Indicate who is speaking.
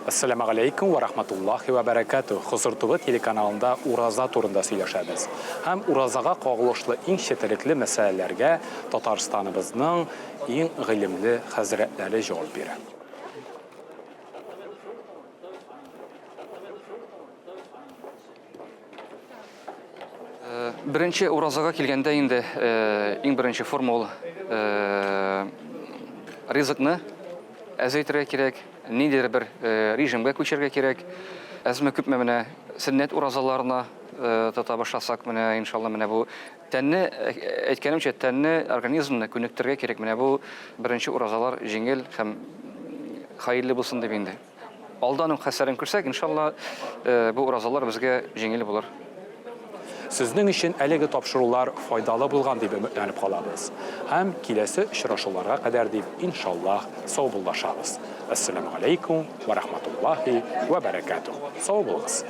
Speaker 1: Әссәламегаләйкүм вә рахматуллахи вә бәрәкәтүһ! Хозур ТВ телеканалында ураза турында сөйләшәбез. Һәм уразага кагылышлы иң четерекле мәсьәләләргә Татарстаныбызның иң гыйлемле хәзрәтләре җавап бирә.
Speaker 2: Беренче уразага килгәндә инде иң беренче форма ул ризыкны әзәйтергә кирәк, ниндидер бер режимга күчәргә кирәк. Әзме күпме менә сөннәт уразаларына тота башласак, менә иншалла менә бу тәнне, әйткәнемчә, тәнне, организмны күнектерергә кирәк. Менә бу беренче уразалар җиңел һәм хәерле булсын дип инде. Алдан ук хәстәрен күрсәк, иншалла, бу уразалар безгә җиңел булыр.
Speaker 1: Сезнең өчен әлеге тапшырулар файдалы булган дип өметләнеп калабыз. Һәм киләсе очрашуларга кадәр дип, иншаллаһ, саубуллашабыз. Әссәламү галәйкүм вә рахматуллаһи вә бәрәкәтүһ. Сау булыгыз!